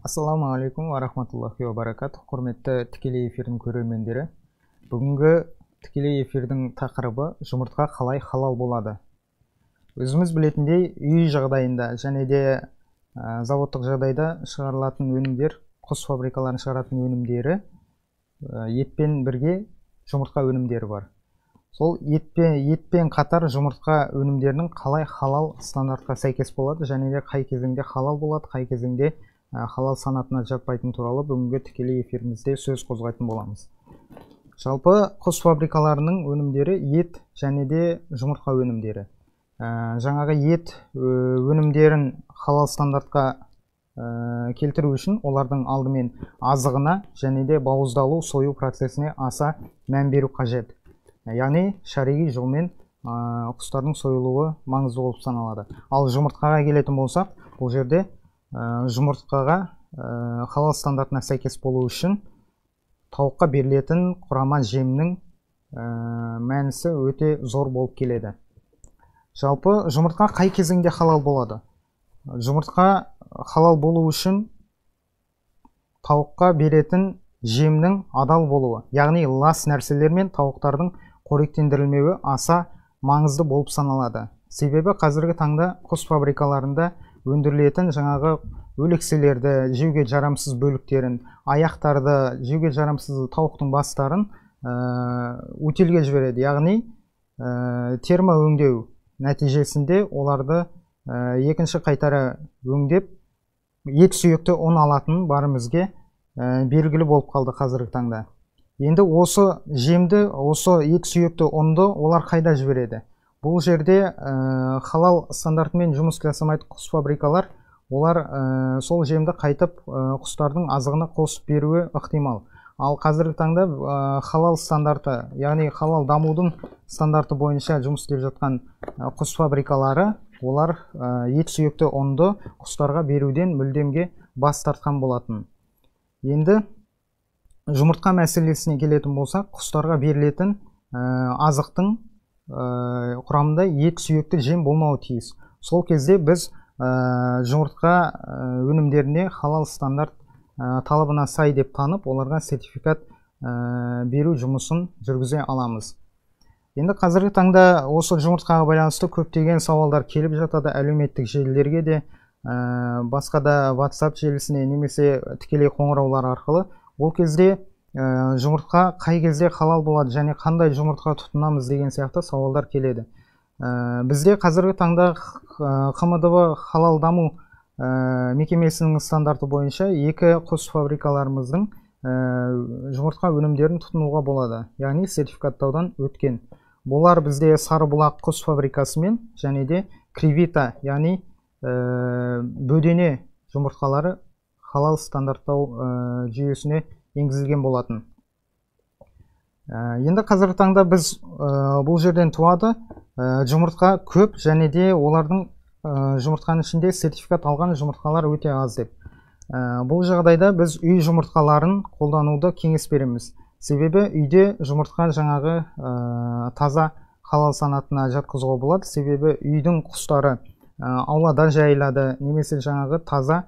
Ассалаумағалейкум уа рахматуллахи уа баракатух. Құрметті тікелей эфирдің көрермендері, бүгінгі тікелей эфирдің тақырыбы жұмыртқа қалай халал болады. Өзіміз білетіндей, үй жағдайында және де заводтық жағдайда шығарылатын өнімдер, құс фабрикаларының шығаратын өнімдері, етпен бірге жұмыртқа өнімдері бар. Сол етпен қатар жұмыртқа өнімдерінің қалай халал стандартқа сәйкес болады және де қай кезеңде халал болады, қай кезеңде халал санатына жатпайтын туралы бүгінгі тікелей эфирімізде сөз қозғайтын боламыз. Жалпы құс фабрикаларының өнімдері ет және де жұмыртқа өнімдері. Жаңағы ет өнімдерін халал стандартқа келтіру үшін олардың алдымен азығына және де бауыздалу, сою процесіне аса мән беру қажет. Яғни шариғи жолмен құстардың сойылуы маңызды болып саналады. Ал жұмыртқаға келетін болсақ, бұл жерде жұмыртқаға халал стандартына сәйкес болу үшін тауыққа берілетін құрама жемнің мәнісі өте зор болып келеді. Жалпы жұмыртқа қай кезеңде халал болады? Жұмыртқа халал болу үшін тауыққа беретін жемнің адал болуы, яғни лас нәрселермен тауықтардың қоректендірілмеуі аса маңызды болып саналады. Себебі қазіргі таңда құс фабрикаларында өндірілетін жаңағы өлекселерді, жеуге жарамсыз бөліктерін, аяқтарды, жеуге жарамсыз тауықтың бастарын утильге жібереді. Яғни термо өңдеу нәтижесінде оларды екінші қайтара өңдеп, ет сүйекті ұн алатын барымызге белгілі болып қалды қазіргі таңда. Енді осы жемді, осы ет сүйекті ұнды олар қайда жібереді? Бұл жерде халал стандартымен жұмыс жасамайтын құс фабрикалар, олар сол жемді қайтып құстардың азығына қосып беруі ықтимал. Ал қазіргі таңда халал стандарты, яғни халал дамудың стандарты бойынша жұмыс істеп жатқан құс фабрикалары, олар ет сүйекті ұнды құстарға беруден мүлдемге бас тартқан болатын. Енді жұмыртқа мәселесіне келетін болсақ, құстарға берілетін азықтың құрамында ет сүйекті жем болмауы тиіс. Сол кезде біз жұмыртқа өнімдеріне халал стандарт талабына сай деп танып, оларға сертификат беру жұмысын жүргізе аламыз. Енді қазіргі таңда осы жұмыртқаға байланысты көптеген сауалдар келіп жатады әлеуметтік желілерге де, басқа да WhatsApp желісіне немесе тікелей қоңыраулар арқылы. Ол кезде жұмыртқа қай кезде халал болады және қандай жұмыртқа тұтынамыз деген сияқты сауалдар келеді. Бізде қазіргі таңда ҚМДБ халал даму мекемесінің стандарты бойынша екі құс фабрикаларымыздың жұмыртқа өнімдерін тұтынуға болады, яғни сертификаттаудан өткен. Бұлар бізде Сарыбұлақ құс фабрикасымен және де Кривита, яғни бөдене жұмыртқалары халал стандарттау жүйесіне енгізілген болатын. Енді қазіргі таңда біз бұл жерден туады жұмыртқа көп және де олардың жұмыртқаның ішінде сертификат алған жұмыртқалар өте аз деп. Бұл жағдайда біз үй жұмыртқаларын қолдануды кеңес береміз. Себебі үйде жұмыртқа жаңағы таза халал санатына жатқызуға болады. Себебі үйдің құстары аулада жайылады немесе жаңағы таза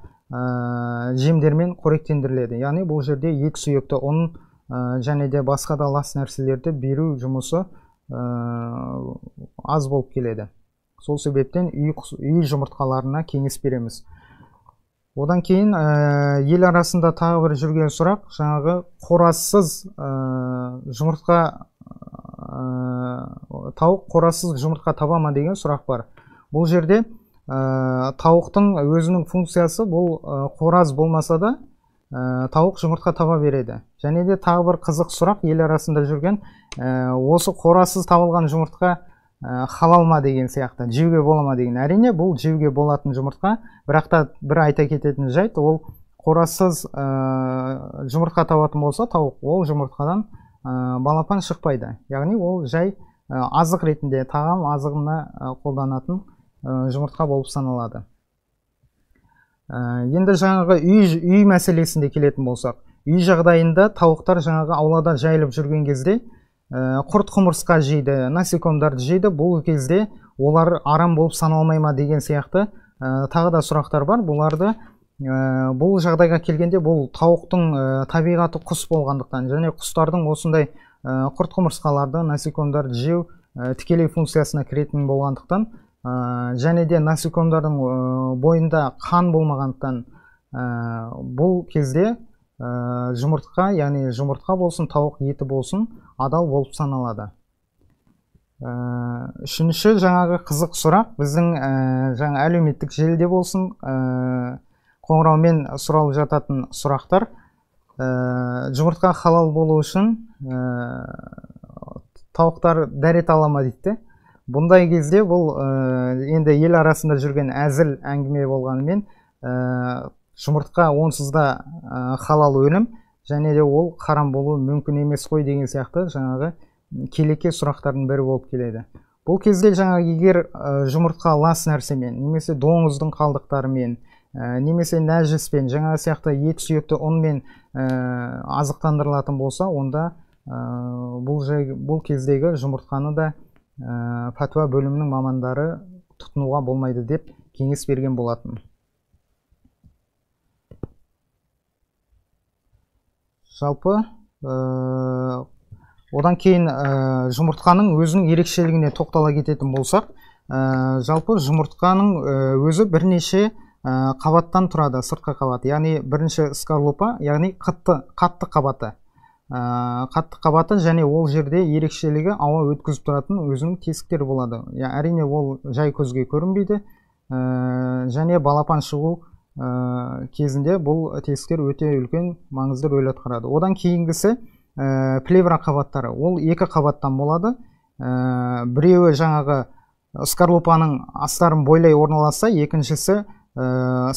жемдермен қоректендіріледі. Яғни бұл жерде ет сүйекті ұн және де басқа да лас нәрселерді беру жұмысы аз болып келеді. Сол себептен үй жұмыртқаларына кеңес береміз. Одан кейін ел арасында тағы бір жүрген сұрақ, жаңағы қоразсыз жұмыртқа, тауық қоразсыз жұмыртқа таба ма деген сұрақ бар. Бұл жерде тауықтың өзінің функциясы бұл қораз болмаса да тауық жұмыртқа таба береді. Және де тағы бір қызық сұрақ ел арасында жүрген, осы қоразсыз табылған жұмыртқа халал ма деген сияқты, жеуге бола ма деген. Әрине бұл жеуге болатын жұмыртқа, бірақ та бір айта кететін жайт, ол қоразсыз жұмыртқа табатын болса тауық, ол жұмыртқадан балапан шықпайды. Яғни ол жай азық ретінде, тағам азығына қолданатын жұмыртқа болып саналады. Енді жаңағы үй мәселесінде келетін болсақ, үй жағдайында тауықтар жаңағы аулада жайылып жүрген кезде құрт құмырсқа жейді, насекомдарды жейді. Бұл кезде олар арам болып саналмай ма деген сияқты тағы да сұрақтар бар. Бұларды Бұл жағдайға келгенде бұл тауықтың табиғаты құс болғандықтан және құстардың осындай құрт құмырсқаларды, насекомдарды жеу тікелей функциясына кіретін болғандықтан, және де насекомдардың бойында қан болмағандықтан, бұл кезде жұмыртқа, яғни жұмыртқа болсын, тауық еті болсын, адал болып саналады. Үшінші жаңағы қызық сұрақ біздің жаңа әлеуметтік желіде болсын, қоңыраумен сұралып жататын сұрақтар. Жұмыртқа халал болу үшін тауықтар дәрет ала ма дейді. Бұндай кезде бұл енді ел арасында жүрген әзіл әңгіме болғанымен, жұмыртқа онсыз да халал өнім және де ол харам болуы мүмкін емес қой деген сияқты жаңағы келеке сұрақтардың бірі болып келеді. Бұл кезде жаңағы егер жұмыртқа лас нәрсемен, немесе доңыздың қалдықтарымен, немесе нәжіспен, жаңағы сияқты ет сүйекті ұнмен азықтандырылатын болса, онда бұл кездегі жұмыртқаны да фәтуа бөлімінің мамандары тұтынуға болмайды деп кеңес берген болатын. Жалпы одан кейін жұмыртқаның өзінің ерекшелігіне тоқтала кететін болсақ, жалпы жұмыртқаның өзі бірнеше қабаттан тұрады, сыртқы қабат, яғни бірінші скорлупа, яғни қатты қабаты. Қатты қабаты және ол жерде ерекшелігі ауа өткізіп тұратын өзінің тесіктері болады. Әрине ол жай көзге көрінбейді, және балапан шығу кезінде бұл тесіктер өте үлкен маңызды рөл атқарады. Одан кейінгісі плевра қабаттары. Ол екі қабаттан болады. Біреуі жаңағы скорлупаның астарын бойлай орналасса, екіншісі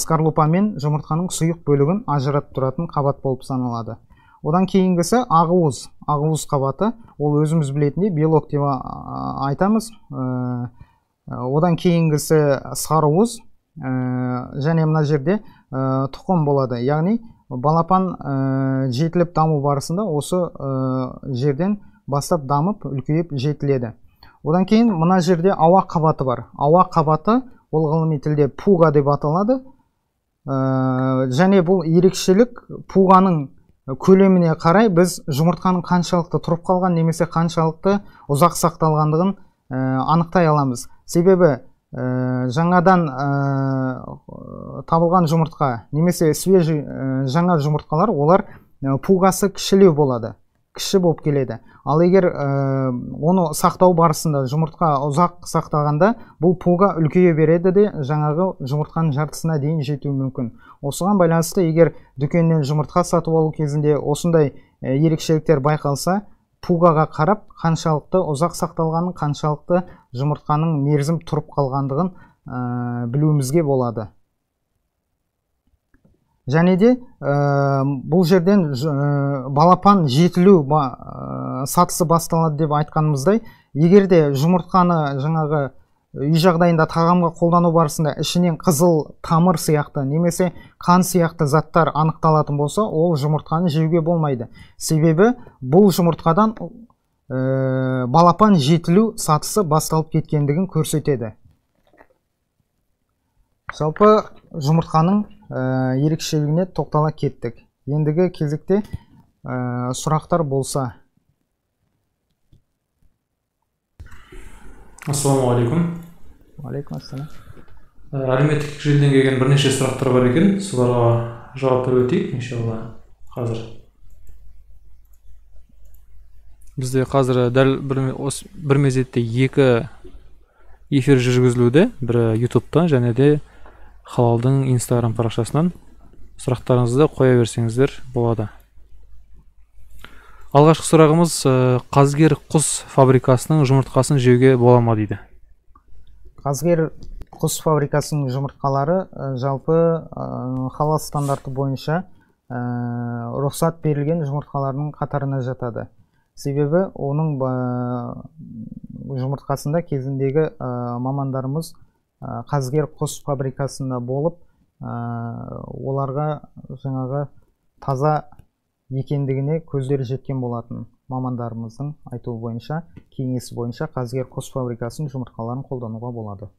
скорлупа мен жұмыртқаның сұйық бөлігін ажыратып тұратын қабат болып саналады. Одан кейінгісі ағуыз, ағуыз қабаты. Ол өзіміз білетіндей белок деп айтамыз. Одан кейінгісі сарыуыз, және мына жерде тұқым болады. Яғни балапан жетіліп даму барысында осы жерден бастап дамып, үлкейіп жетіледі. Одан кейін мына жерде ауа қабаты бар. Ауа қабаты ол ғылыми тілде пуга деп аталады. Және бұл ерекшелік пуганың көлеміне қарай біз жұмыртқаның қаншалықты тұрып қалған немесе қаншалықты ұзақ сақталғандығын анықтай аламыз. Себебі жаңадан табылған жұмыртқа немесе свежий жаңа жұмыртқалар, олар пугасы кішілеу болады, кіші болып келеді. Ал егер оны сақтау барысында жұмыртқа ұзақ сақтағанда, бұл пуга үлкейе береді де жаңағы жұмыртқаның жартысына дейін жетуі мүмкін. Осыған байланысты егер дүкеннен жұмыртқа сатып алу кезінде осындай ерекшеліктер байқалса, пугаға қарап қаншалықты ұзақ сақталғанын, қаншалықты жұмыртқаның мерзім тұрып қалғандығын білуімізге болады. Және де бұл жерден балапан жетілу сатысы басталады деп айтқанымыздай, егер де жұмыртқаны жаңағы үй жағдайында тағамға қолдану барысында ішінен қызыл тамыр сияқты немесе қан сияқты заттар анықталатын болса, ол жұмыртқаны жеуге болмайды. Себебі бұл жұмыртқадан балапан жетілу сатысы басталып кеткендігін көрсетеді. Жалпы жұмыртқаның ерекшелігіне тоқтала кеттік. Ендігі кезекте сұрақтар болса. Ассалаумағалейкум. Уағалейкум ассалам. Әлеуметтік желіден келген бірнеше сұрақтар бар екен, соларға жауап беріп өтейік иншалла. Қазір бізде қазір дәл бір мезетте екі эфир жүргізілуде, бірі YouTube'тан және де Халалдың Instagram парақшасынан. Сұрақтарыңызды қоя берсеңіздер болады. Алғашқы сұрағымыз, Қазгер құс фабрикасының жұмыртқасын жеуге бола ма дейді. Қазгер құс фабрикасының жұмыртқалары жалпы халал стандарты бойынша рұқсат берілген жұмыртқалардың қатарына жатады. Себебі оның жұмыртқасында кезіндегі мамандарымыз Қазгер құс фабрикасында болып, оларға жаңағы таза екендігіне көздері жеткен болатын. Мамандарымыздың айтуы бойынша, кеңесі бойынша Қазгер құс фабрикасының жұмыртқаларын қолдануға болады.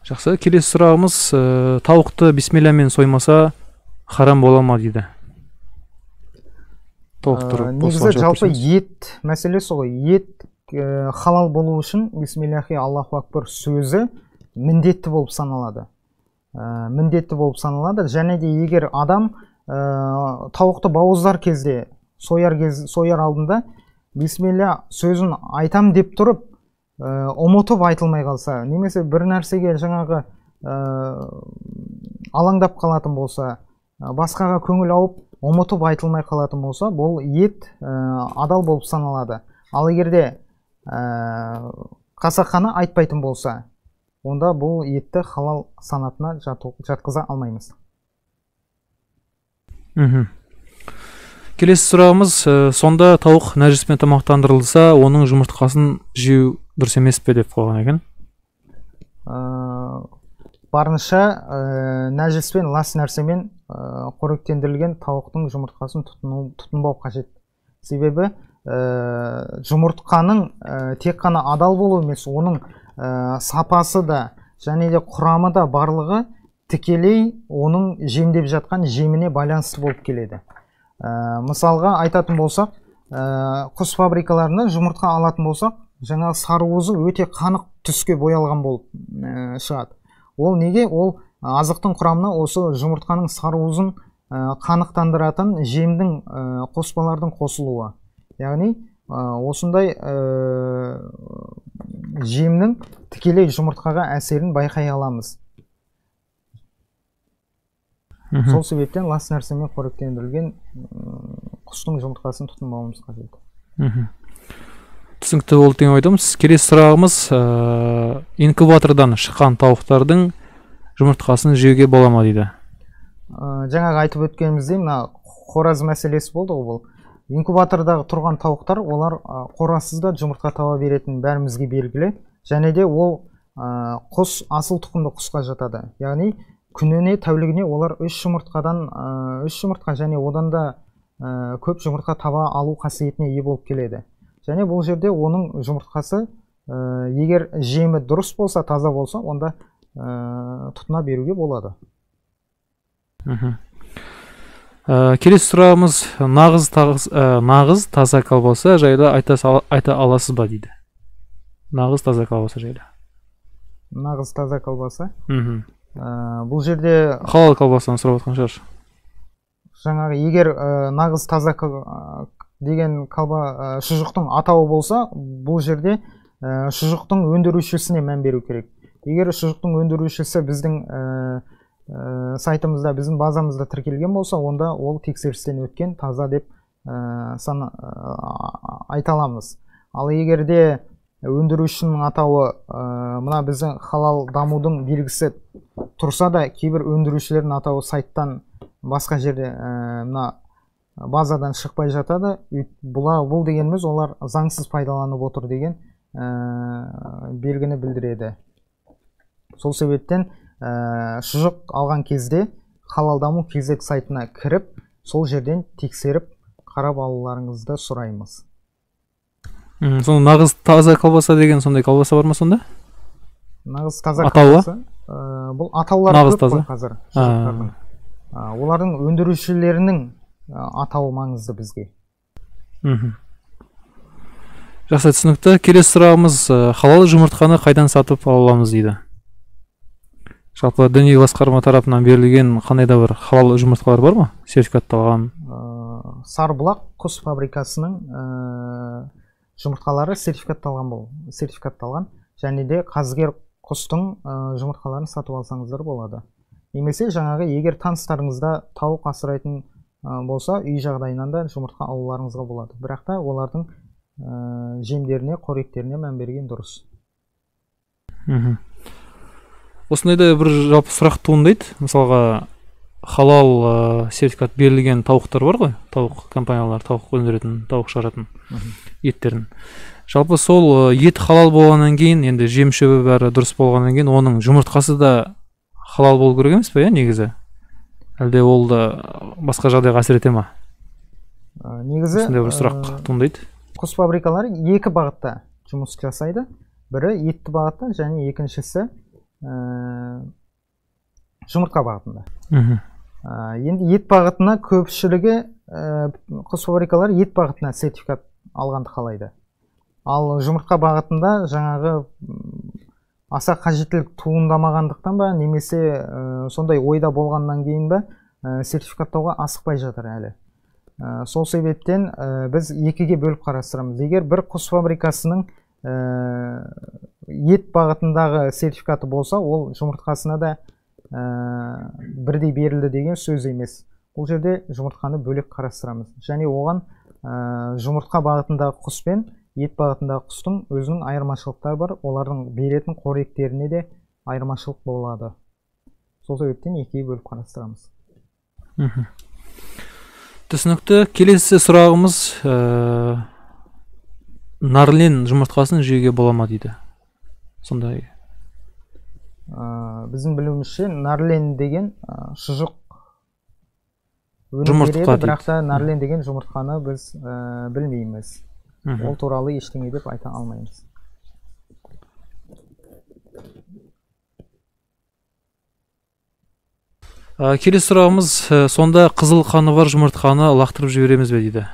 Жақсы, келесі сұрағымыз, тауықты бисмиллямен соймаса харам бола ма дейді. Толықтырып Негізі жалпы ет мәселесі ғой. Ет халал болу үшін бисмиллахи аллаху акбар сөзі міндетті болып саналады. Міндетті болып саналады. Және де егер адам тауықты бауыздар кезде, сояр алдында бисмилля сөзін айтам деп тұрып, ұмытып айтылмай қалса, немесе бір нәрсеге жаңағы алаңдап қалатын болса, басқаға көңіл ауып, ұмытып айтылмай қалатын болса, бұл ет адал болып саналады. Ал егер де қасақана айтпайтын болса, онда бұл етті халал санатына жатқыза алмаймыз. Келесі сұрағымыз, сонда тауық нәжіспен тамақтандырылса, оның жұмыртқасын жеу дұрыс емес пе деп қойған екен. Барынша нәжіспен, лас нәрсемен қоректендірілген тауықтың жұмыртқасын тұтынбау қажет. Себебі жұмыртқаның тек қана адал болу емес, оның сапасы да және де құрамы да барлығы тікелей оның жемдеп жатқан жеміне байланысты болып келеді. Мысалға айтатын болсақ, құс фабрикаларында жұмыртқа алатын болсақ, жаңа сарыуызы өте қанық түске боялған болып шығады. Ол неге? Ол азықтың құрамына осы жұмыртқаның сарыуызын қанықтандыратын жемдің қоспалардың қосылуы. Яғни осындай жемнің тікелей жұмыртқаға әсерін байқай аламыз. Сол себептен лас нәрсемен қоректендірілген құстың жұмыртқасын тұтынбауымыз қажет. Түсінікті болды деген ойдамыз. Келесі сұрағымыз, инкубатордан шыққан тауықтардың жұмыртқасын жеуге бола ма дейді. Жаңағы айтып өткеніміздей, мына қораз мәселесі болды ғой бұл. Инкубатордағы тұрған тауықтар, олар қоразсыз да жұмыртқа таба беретін бәрімізге белгілі. Және де ол құс асыл тұқымды құсқа жатады. Яғни күніне, тәулігіне олар 3 жұмыртқа және одан да көп жұмыртқа таба алу қасиетіне ие болып келеді. Және бұл жерде оның жұмыртқасы, егер жемі дұрыс болса, таза болса, онда тұтына беруге болады. Келесі сұрағымыз, нағыз таза колбаса жайлы айта аласыз ба дейді. Нағыз таза колбаса жайлы. Нағыз таза колбаса? Бұл жерде халал колбасаны сұрап отқан шығар. Жаңағы егер нағыз таза деген шұжықтың атауы болса, бұл жерде шұжықтың өндірушісіне мән беру керек. Егер шұжықтың өндірушісі біздің сайтымызда, біздің базамызда тіркелген болса, онда ол тексерістен өткен таза деп айта аламыз. Ал егер де өндірушінің атауы мына біздің халал дамудың белгісі тұрса да, кейбір өндірушілердің атауы сайттан басқа жерде мына базадан шықпай жатады. Бұл дегеніміз олар заңсыз пайдаланып отыр деген белгіні білдіреді. Сол себептен шұжық алған кезде халал даму kz сайтына кіріп, сол жерден тексеріп қарап алуларыңызды сұраймыз. Сонда нағыз таза колбаса деген сондай колбаса бар ма сонда? Нағыз таза колбаса. Бұл атаулар көп қой қазір шұжықтардың. Олардың өндірушілерінің атауы маңызды бізге. Жақсы, түсінікті. Келесі сұрағымыз, халал жұмыртқаны қайдан сатып ала аламыз дейді. Жалпы діни басқарма тарапынан берілген қандай да бір халал жұмыртқалар бар ма? Сертификатталған. Сарыбұлақ құс фабрикасының жұмыртқалары сертификатталған бұл. Сертификатталған. Және де қазгер құстың жұмыртқаларын сатып алсаңыздар болады. Немесе жаңағы егер таныстарыңызда тауық асырайтын болса, үй жағдайынан да жұмыртқа алуларыңызға болады. Бірақ та олардың жемдеріне, қоректеріне мән берген дұрыс. Осындай да бір жалпы сұрақ туындайды. Мысалға, халал сертификат берілген тауықтар бар ғой, тауық компаниялар, тауық өндіретін, тауық шығаратын еттерін. Жалпы сол ет халал болғаннан кейін, енді жем шөбі бәрі дұрыс болғаннан кейін, оның жұмыртқасы да халал болу керек емес пе, негізі? Әлде ол да басқа жағдайға әсер ете ма? Негізі осындай бір сұрақ туындайды. Құс фабрикалары екі бағытта жұмыс жасайды. Бірі етті бағытта, және екіншісі Жұмыртқа бағытында. Енді ет бағытына көпшілігі құс фабрикалары ет бағытына сертификат алғанды қалайды. Ал жұмыртқа бағытында жаңағы аса қажеттілік туындамағандықтан ба, немесе сондай ойда болғаннан кейін ба, сертификаттауға асықпай жатыр әлі. Сол себептен біз екіге бөліп қарастырамыз. Егер бір құс фабрикасының ет бағытындағы сертификаты болса, ол жұмыртқасына да бірдей берілді деген сөз емес. Бұл жерде жұмыртқаны бөлек қарастырамыз. Және оған жұмыртқа бағытындағы құс пен ет бағытындағы құстың өзінің айырмашылықтары бар, олардың беретін қоректеріне де айырмашылық болады. Сол себептен екіге бөліп қарастырамыз. Түсінікті. Келесі сұрағымыз, нарлен жұмыртқасын жеуге бола ма дейді. Сондай. Біздің білуімізше, нарлен деген шұжық өнім Жұмыртқа береді, дейді. Бірақ та нарлен деген жұмыртқаны біз білмейміз. Ол туралы ештеңе деп айта алмаймыз. Келесі сұрағымыз, сонда қызыл қаны бар жұмыртқаны лақтырып жібереміз бе дейді.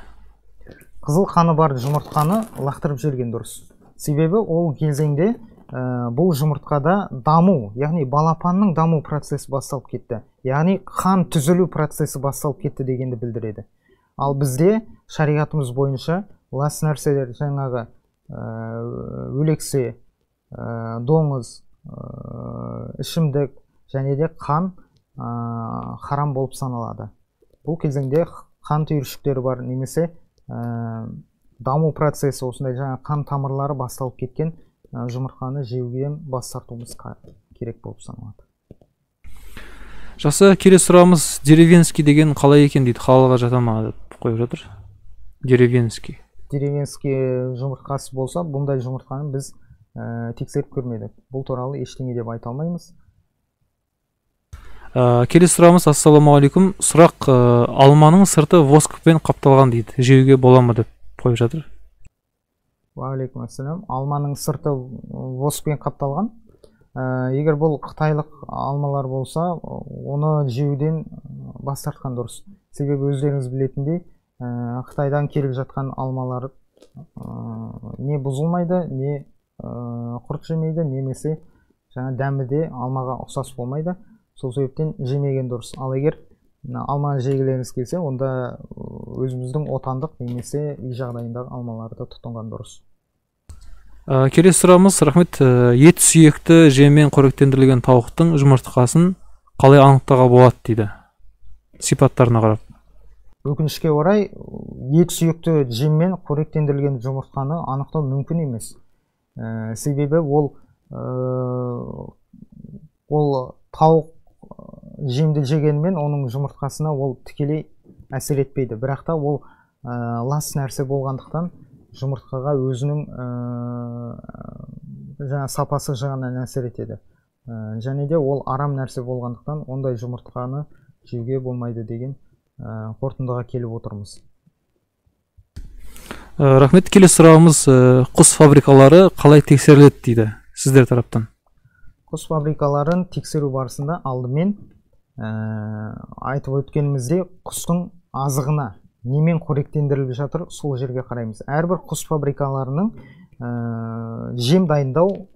Қызыл қаны бар жұмыртқаны лақтырып жіберген дұрыс. Себебі ол кезеңде бұл жұмыртқада даму, яғни балапанның даму процесі басталып кетті. Яғни қан түзілу процесі басталып кетті дегенді білдіреді. Ал бізде шариғатымыз бойынша лас нәрселер, жаңағы өлексе, доңыз, ішімдік және де қан харам болып саналады. Бұл кезеңде қан түйіршіктері бар немесе даму процесі осындай жаңа қан тамырлары басталып кеткен жұмыртқаны жеуден бас тартуымыз керек болып саналады. Жақсы, келесі сұрағымыз, деревенский деген қалай екен дейді, халалға жата ма деп қойып жатыр. Деревенский. Деревенский жұмыртқасы болса, бұндай жұмыртқаны біз тексеріп көрмедік. Бұл туралы ештеңе деп айта алмаймыз. Келесі сұрағымыз, ассалаумағалейкум. Сұрақ, алманың сырты воскпен қапталған дейді, жеуге бола ма деп қойып жатыр. Уағалейкум ассалам. Алманың сырты воскпен қапталған. Егер бұл қытайлық алмалар болса, оны жеуден бас тартқан дұрыс. Себебі өздеріңіз білетіндей, Қытайдан келіп жатқан алмалар не бұзылмайды, не құрт жемейді, немесе жаңа дәмі де алмаға ұқсас болмайды. Сол себептен жемеген дұрыс. Ал егер алманы жегілеріңіз келсе, онда өзіміздің отандық немесе үй жағдайындағы алмаларды тұтынған дұрыс. Келесі сұрағымыз, рахмет. Ет сүйекті жеммен қоректендірілген тауықтың жұмыртқасын қалай анықтауға болады дейді, сипаттарына қарап. Өкінішке орай, ет сүйекті жеммен қоректендірілген жұмыртқаны анықтау мүмкін емес. Себебі ол тауық жемді жегенмен оның жұмыртқасына ол тікелей әсер етпейді. Бірақ та ол лас нәрсе болғандықтан жұмыртқаға өзінің жаңа сапасы жағынан әсер етеді. Және де ол арам нәрсе болғандықтан ондай жұмыртқаны жеуге болмайды деген қорытындыға келіп отырмыз. Рахмет. Келесі сұрағымыз, құс фабрикалары қалай тексеріледі дейді сіздер тараптан? Құс фабрикаларын тексеру барысында алдымен айтып өткеніміздей, құстың азығына немен қоректендіріліп жатыр, сол жерге қараймыз. Әрбір құс фабрикаларының жем дайындау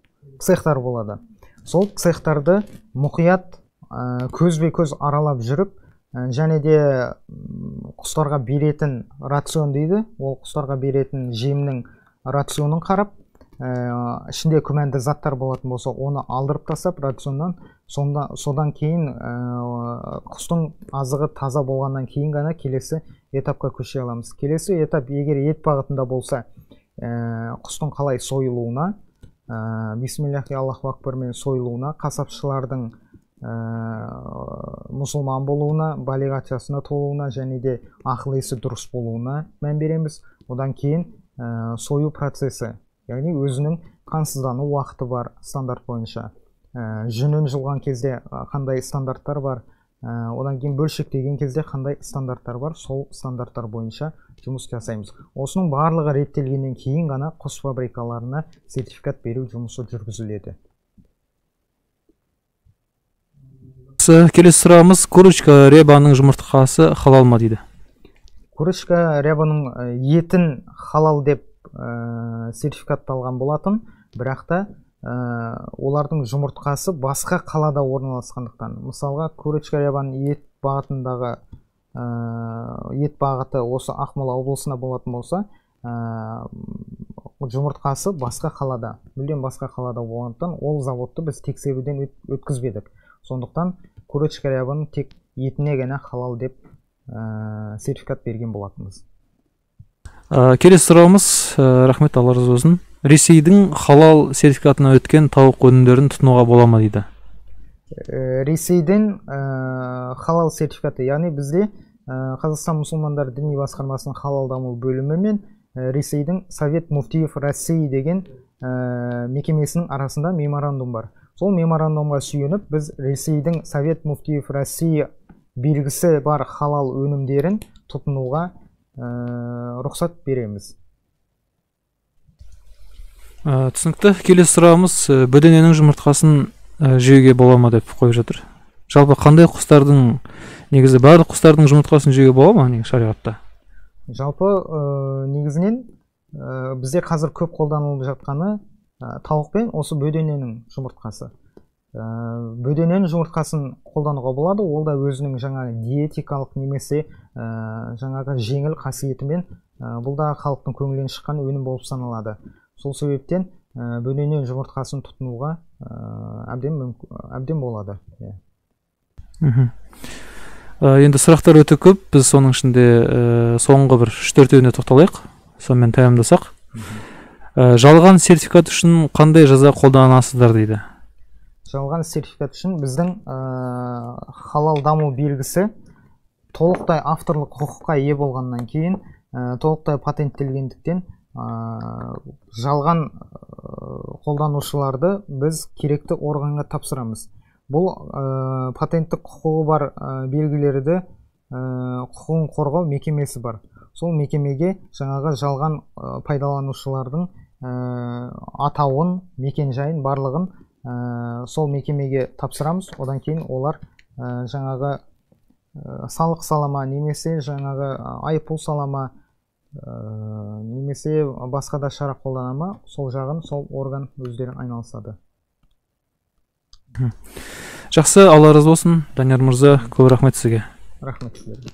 цехтары болады. Сол цехтарды мұқият көзбе-көз аралап жүріп, және де құстарға беретін рацион дейді, ол құстарға беретін жемнің рационын қарап, ішінде күмәнді заттар болатын болса, оны алдырып тастап рационнан, содан кейін құстың азығы таза болғаннан кейін ғана келесі этапқа көше аламыз. Келесі этап егер ет бағытында болса, құстың қалай сойылуына, бисмиллахи аллаху акбармен сойылуына, қасапшылардың мұсылман болуына, балиғат жасына толуына және де ақыл есі дұрыс болуына мән береміз. Одан кейін сою процесі, яғни өзінің қансыздану уақыты бар стандарт бойынша, жүнін жұлған кезде қандай стандарттар бар, одан кейін бөлшектеген кезде қандай стандарттар бар, сол стандарттар бойынша жұмыс жасаймыз. Осының барлығы реттелгеннен кейін ғана құс фабрикаларына сертификат беру жұмысы жүргізіледі. Келесі сұрағымыз: курочка рябаның жұмыртқасы халал ма дейді. Курочка рябаның етін халал деп сертификатталған болатын, бірақ та олардың жұмыртқасы басқа қалада орналасқандықтан, мысалға, курочка рябаның ет бағытындағы ет бағыты осы Ақмола облысына болатын болса, жұмыртқасы басқа қалада, мүлдем басқа қалада болғандықтан, ол заводты біз тексеруден өткізбедік. Сондықтан курочка рябаның тек етіне ғана халал деп сертификат берген болатынбыз. Келесі сұрағымыз, рахмет, Алла разы болсын. Ресейдің халал сертификатына өткен тауық өнімдерін тұтынуға бола ма дейді. Ресейдің халал сертификаты, яғни бізде Қазақстан мұсылмандар діни басқармасының халал даму бөлімі мен Ресейдің Совет муфтиев России деген мекемесінің арасында меморандум бар. Сол меморандумға сүйеніп, біз Ресейдің Совет муфтиев России белгісі бар халал өнімдерін тұтынуға рұқсат береміз. Түсінікті. Келесі сұрағымыз: бөдененің жұмыртқасын жеуге бола ма деп қойып жатыр. Жалпы қандай құстардың, негізі барлық құстардың жұмыртқасын жеуге бола ма негізі шариғатта? Жалпы негізінен бізде қазір көп қолданылып жатқаны тауық пен осы бөдененің жұмыртқасы. Бөдененің жұмыртқасын қолдануға болады, ол да өзінің жаңа диетикалық немесе жаңағы жеңіл қасиетімен бұл да халықтың көңілінен шыққан өнім болып саналады. Сол себептен бөдененің жұмыртқасын тұтынуға әбден болады. Енді сұрақтар өте көп, біз соның ішінде соңғы бір 3-4-еуіне тоқталайық, сонымен тәмамдасақ. Жалған сертификат үшін қандай жаза қолданасыздар дейді. Жалған сертификат үшін біздің халал даму белгісі толықтай авторлық құқыққа ие болғаннан кейін, толықтай патенттелгендіктен, жалған қолданушыларды біз керекті органға тапсырамыз. Бұл патенттік құқығы бар белгілерді құқығын қорғау мекемесі бар. Сол мекемеге жаңағы жалған пайдаланушылардың атауын, мекен-жайын барлығын сол мекемеге тапсырамыз. Одан кейін олар жаңағы салық салама, немесе жаңағы айыппұл салама, немесе басқа да шара қолданама, сол жағын сол орган өздері айналысады. Жақсы, Алла разы болсын, Данияр мырза, көп рахмет сізге. Рахмет сіздерге.